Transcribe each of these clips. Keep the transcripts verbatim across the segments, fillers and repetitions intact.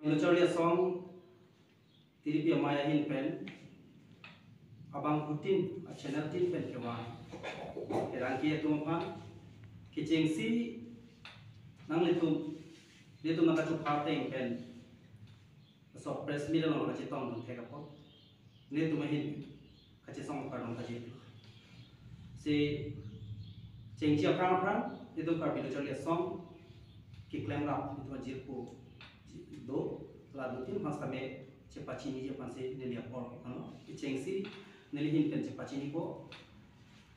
Karbi Lo Charli Asong Tiripi Amei ahin pen abangphutin a channel tin pen kevang kerang ke atum aphan kechengsi nanglitum, nelitum nangkachupha ateng pen so press meet along kachetongdun thek apot nelitum ahin kachesong kardom kajir. Si chengji aphrang aphrang nelitum Karbi Lo Charli Asong keklem rap nelitum ajirpo do, la dutin aphan sitame chepachiniji aphansi neli apor ano. Kechengsi neli ahin pen chepachinipo.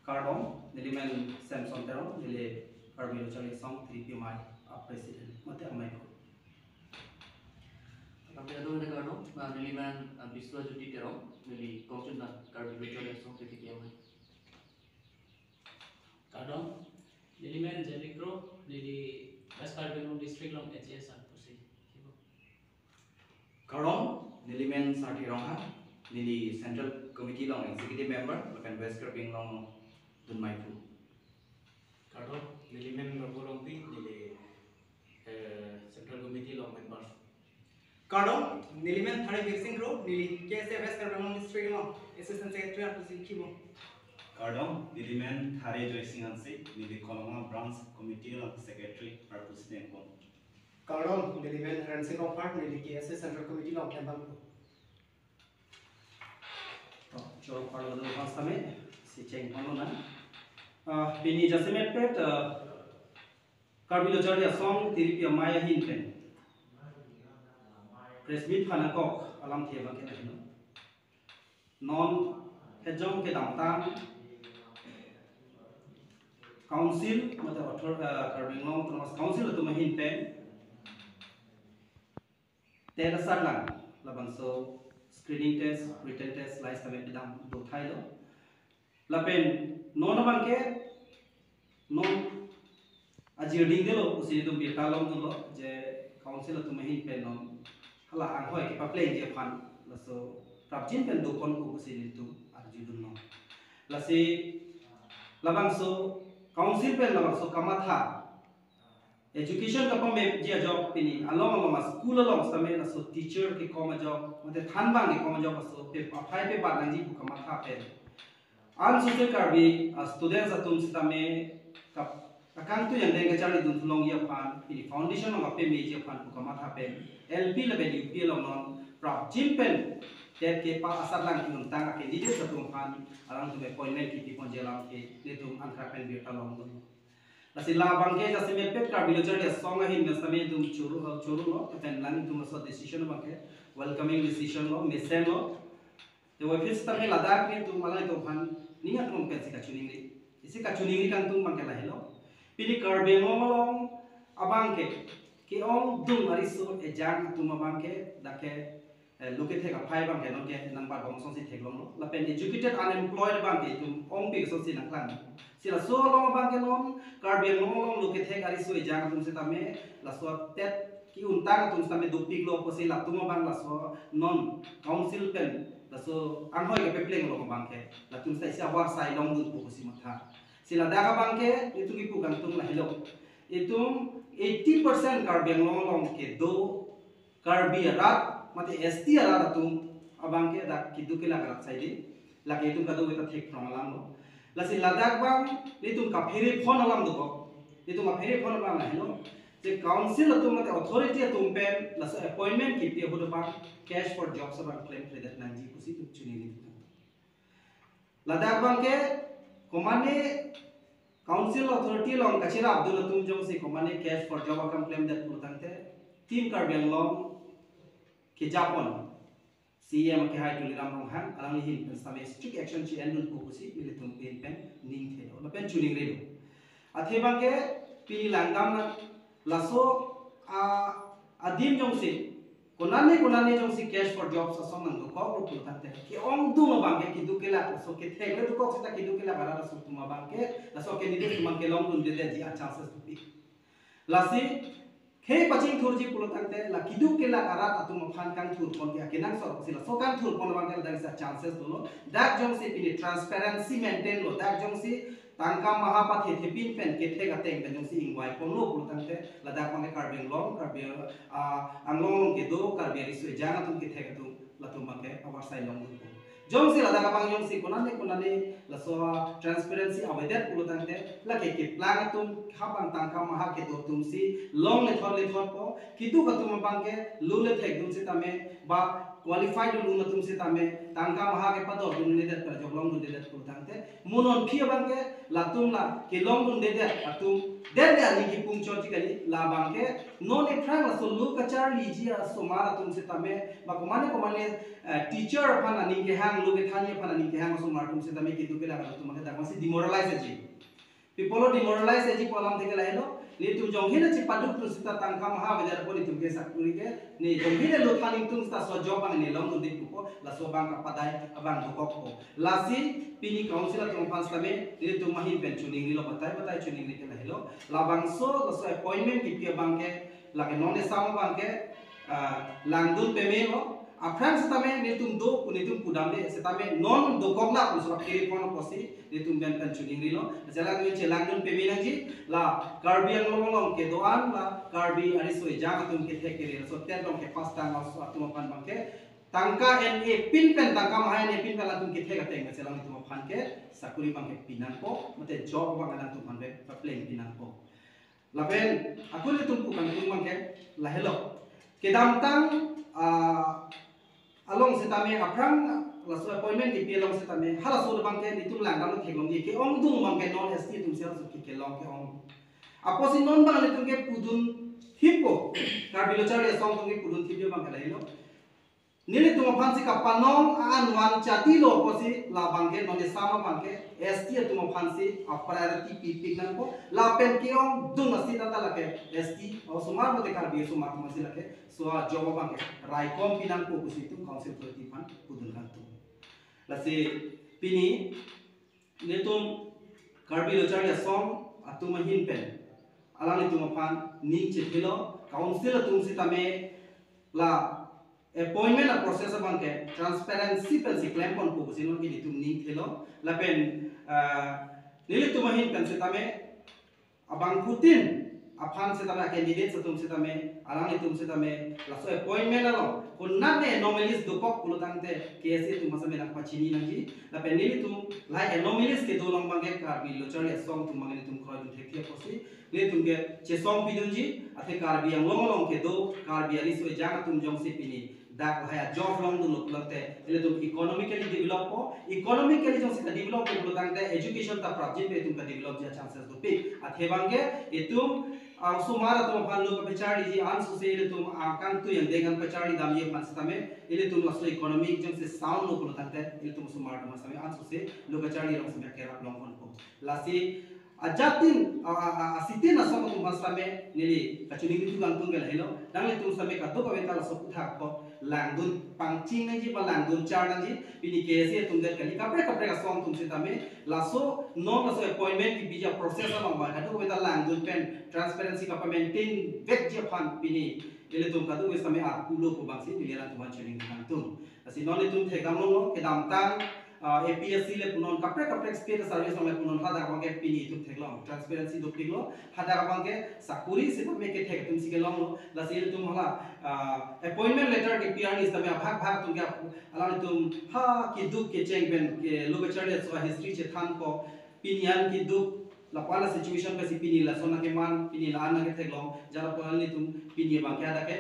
Kardom, neli men Samson Teron, neli Karbi Lo Charli Asong Tiripi Amei a president mate amei ko. Kardom, kardom, ah, neli men, ah, Biswajyoti Teron, neli kongchundan Karbi Lo Charli Asong Tiripi Amei. Kardom, neli men Jemik Kro, neli West Karbi Anglong District along H A S arpusi. Kardom, neli men Sarthi Ronghang, neli Central Committee along Executive Member, lapen West Karbi Anglong dunmaipu. Kardom, neli men Rongpi, neli, eh, Central Committee along Member. Kardom, neli men Thare Birsing Kro, neli K S A West Karbi Anglong District along Assistant Secretary arpusi kimo. Kardom, neli men Thare Joysing Hanse, neli Kolonga Branch Committee along Secretary arpusi dengpon. Kardom, neli men Rensing Rongphar, neli K S A Central Committee along klembangpo. To, choro kardom aphan sitame si chengponlonang. Ah, pini jasemet pet, ah, Karbi Lo Charli Asong Tiripi Amei ahin pen press meet aphan nangkok alamthe abangke lahelo. Non hejong kedamtang Council mate author, ah, Karbi Anglong Autonomous Council atum ahin pen TET asatlang, labangso screening test, written test, lahai sitame pidam dothailo. Lapen non abangke non ajirding delo pusi nelitum birta longdunlo je Council atum ahin pen non hala anghoi kepaplengji aphan laso prapjin pen doponpo pusi nelitum arjudunlo. Lasi labangso Council pen labangso kamatha education kapamemji ajok pini along along a school along sitame laso teacher kekom ajok mate thanbang kekom ajok laso pe aphai pebat nangji pu kamatha pen an social Karbi, ah, students atum sitame kap akangtui angdeng kacharlidun thulongji aphan pini foundation along kapameji aphan pu kamatha pen L P lapen U P along non prapjin pen TET kepa asatlang kinuntang a candidates atum aphan alangtum appointment kipiponji alamthe nelitum ankrang pen birta longdun. Lasi labangke jasemet pet Karbi Lo Charli Asong ahin pen sitame itum choro, choro lo, lapen alangtum laso decision abangke welcoming decision lo, mesen lo. Te office sitame ladak nelitum alangtum aphan ning aklong pensi kachiningri. Isi kachiningri kangtung abangke lahelo. Pini Karbi Anglong along abangke ke-ongdung ariso ejang atum abangke dak ke eh, lo kethek aphai abangke nonke nangpabom asonsi theklonglo. Lapen educated unemployed abangke itum ongpik asonsi nangklang. Si laso along abangke non Karbi Anglong along lo kethek ariso ejang atum sitame laso TET ki-untang atum sitame dopiklo pusi latum abang laso non Council pen laso anghoi kepapleng along abangke latum sita isi avar sai longdunpo pusi matha. Si ladak abangke itum kipu kangtung lahelo. Itum eighty percent Karbi Anglong along kedo Karbi arat, mate S T arat atum abangke dak keduk kelak arat saide, lake itum kadokave ta thekphrang alam lo. Lasi ladak abang nelitum kaphere phone alam dokok, nelitum kaphere phone alam lahelo. Je Council atum mate authority atum pen laso appointment kipi ahut abang cash for jobs abang klemkledet nangji pusi itum chiningri. Ladak abangke komane Council authority along kachirapdun atum jongsi komane cash for job akam klemdet pulotangte Team Karbi Anglong kejapon C E M kehai Tuliram Ronghang alangli ahin pen sitame strict action chi-endunpo pusi nelitum ahin pen ningthelo lapen chiningrilo. Athe abangke pini langdamnang laso a adim jongsi konane konane jongsi cash for jobs asong nangdokoklo pulotangte ke-ongdung abangke keduk kelak laso kethek le dokok sita keduk kelak arat aso atum abangke laso candidate atum abangke longdundedetji a chances dopik. Lasi khei pachingthurji pulotangte la keduk kelak arat atum aphan kangthurpon ke akenangsot si laso kangthurpon abangke ladak isi chances dolo. Dak jongsi pini transparency maintain lo, dak jongsi tangka maha pathe thepin pen kethek ateng pen jongsi ingvai ponlo pulo tangte, ladak abangke Karbi Anglong, Karbi, ah, Anglong along kedo Karbi ariso ejang atum kethek atum, latum abangke avarsai longdunpo. Jongsi ladak abang jongsi konane konane laso transparency avedet pulo tangte, lake keplang atum habang tangka maha kedo atumsi longle thot le thotpo, keduk atum abangke lule thekdun sitame, ba qualified dun atum sitame, tangka maha kepadodundedet, pajok longdundedet pulo tangte, mo non aphi abangke latum la kelongdundedet atum, den de aning kipungchotji kali, labangke non ephrang laso lo kacharliji asomar atum sitame, ba komane komane, eh, teacher aphan aning kehang, lo kethanji aphan aning kehang asomar atum sitame, keduk kelang atum abangke dak masi demoralize ji. Pi apotlo demoralize ji pu alam athe ke lahelo, nelitum jonghin chepadukdun sita tangka maha avedet apot nelitum ke sakuri ke, ne jonghin lo than ingtung sita laso job abang ne longdunde pupo, laso abang kapadai abang dokokpo. Lasi pini council atum aphan sitame, nelitum ahin pen choningrilo, batai batai choningri ke lahelo. Labangso laso appointment kipi abangke, lake non esam abangke, ah, langdun pemelo. Aphrang sitame nelitum do pu nelitum pudamde, sitame non dokok na pu sora kiri kono pusi nelitum pen pen choningrilo. Jala nelitum chelangdun peme nangji, la Karbi Anglong along kedo-an, la Karbi ariso ejang atum kethek kere, laso TET along kepass tang atum aphan abangke tangka en-e pin pen, tangka maha en-e pin pen latum kethek ateng, chelang atum aphan ke sakuri abangke pinangpo, mate job abang alangtum aphan ke papleng pinangpo. Lapen akun nelitum pu kangtung abangke lahelo. Kedamtang, ah, along sitame, aphrang laso appointment kipi along sitame, halaso abangke nelitum langdam theklongji, ke-ongdung abangke non S T atumsi halaso ke kelong ke-ong. Apotsi non abang nelitum ke pudun thippo, Karbi Lo Charli Asong atum ke pudun thipji abangke lahelo. Nelitum aphansi kapanong a-an van chatilo pusi labangke non esam abangke S T atum aphansi a-priority pipik nangpo, lapen ke-ongdung asi tata lake S T osomar mate Karbi osomar atumsi lake laso ajob abangke raikom pinangpo pusi itum council authority aphan pudun kangtung. Lasi pini nelitum Karbi Lo Charli Asong atum ahin pen alanglitum aphan ning chethelo, council atum sitame la appointment a-process abangke transparency pensi klemponpo pusi non ke nelitum ning thelo. Lapen, ah, nelitum ahin pen sitame abangphutin aphan sitame, a-candidate atum sitame, alanglitum sitame laso appointment along konatne anomalies dokok pulo tangte K S A atum aphan sitame nangpachini nangji. Lapen nelitum lahai anomalies kedo along abangke Karbi Lo Charli Asong atum abangke nelitum kroidun thekthe pusi nelitum ke chesong pidunji, athe Karbi Anglong along kedo Karbi ariso ejang atum jongsi pini dak lahai ajob longdunlo pulo tangte, ilitum economically develop po, economically jongsi ta develop po pulo tangte education ta prapjin pen itum ta developji a-chances dopik. Athe abangke itum, ah, osomar atum aphan lo kapacharliji ansose ilitum, ah, kangtui angdeng an pacharli damji aphan sitame, ilitum laso economic jongsi sound lo pulo tangte, ilitum osomar atum sitame ansose lo kacharli along sitame kerap longponpo. Lasi ajatin, a, a, a, asitin asong atum aphan sitame neli kachiningri kangtung ke lahelo. Nanglitum sitame kadokave ta laso aphuthak apot langdun pangching nangji ba langdun char nangji. Pini K S A atum det kali, kaprek kaprek asong atum sitame laso non laso appointment kipiji a-process along ba kadokave ta langdun pen transparency kapa-maintain vekji aphan pini ilitum kadokave sitame arpu lo pu abangsi neli alangtum aphan chiningri kangtung. Lasi non itum thekdam longlo, kedamtang, ah, A P S C le punon, kaprek kaprek state service along le punon, hadak abangke pini itum theklong, transparency dopiklo, hadak abangke sakuri sitame kethek atumsi kelonglo. Lasi itum hala, ah, appointment letter kepi arni sitame abhag bhag atum ke ap-, alanglitum ha keduk kecheng pen ke lo kacharli aso a-history chethanpo, pini an keduk, lapu-an a-situation pensi pini lason nangkeman, pini la-an nangketheklong, jala pu alanglitum pini abangke hadak ke,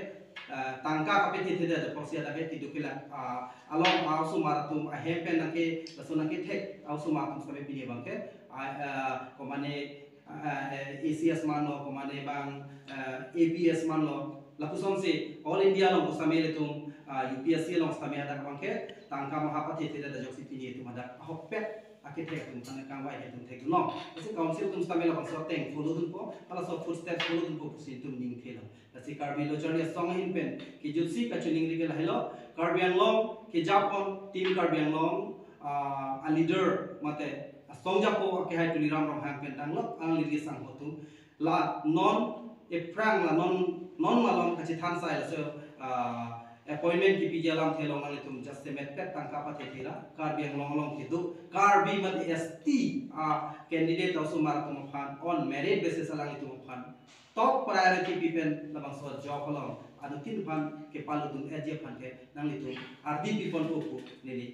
eh, tangka kapethe thedet apotsi hadak ke keduk kelang, ah, along, ah, osomar atum ahem pen nangke, lason nangkethek, ah, osomar atum sitame pini abangke, ah, eh, komane, ah, eh, A C S manlo, komane bang, eh, A P S manlo, lapusonsi All India along pu sitame ilitum, ah, U P S C along sitame hadak abangke tangka maha pathe thedet ajoksi pini itum hadak ahokpet akethek atum tangka kangvai atum theklong. Lasi council atum sitame labangso ateng follow dunpo, halaso footstep follow dunpo pusi itum ning thelo. Lasi Karbi Lo Charli Asong ahin pen kejutsi kachiningri ke lahelo, Karbi Anglong kejapon, Team Karbi Anglong, ah, a-leader mate asong japo akehai Tuliram Ronghang pen tanglo, alangli sangho atum. La non ephrang, la non, non malom kachethan sai laso, ah, appointment kepiji alamthe along nanglitum jasemet pet tangka pathethe ra, Karbi Anglong along kedo Karbi mate S T a candidate osomar atum aphan on merit basis alanglitum aphan top priority pi pen labangso job along anuttin aphan kepalutun-etji aphan ke nanglitum ardi piponpo pu neli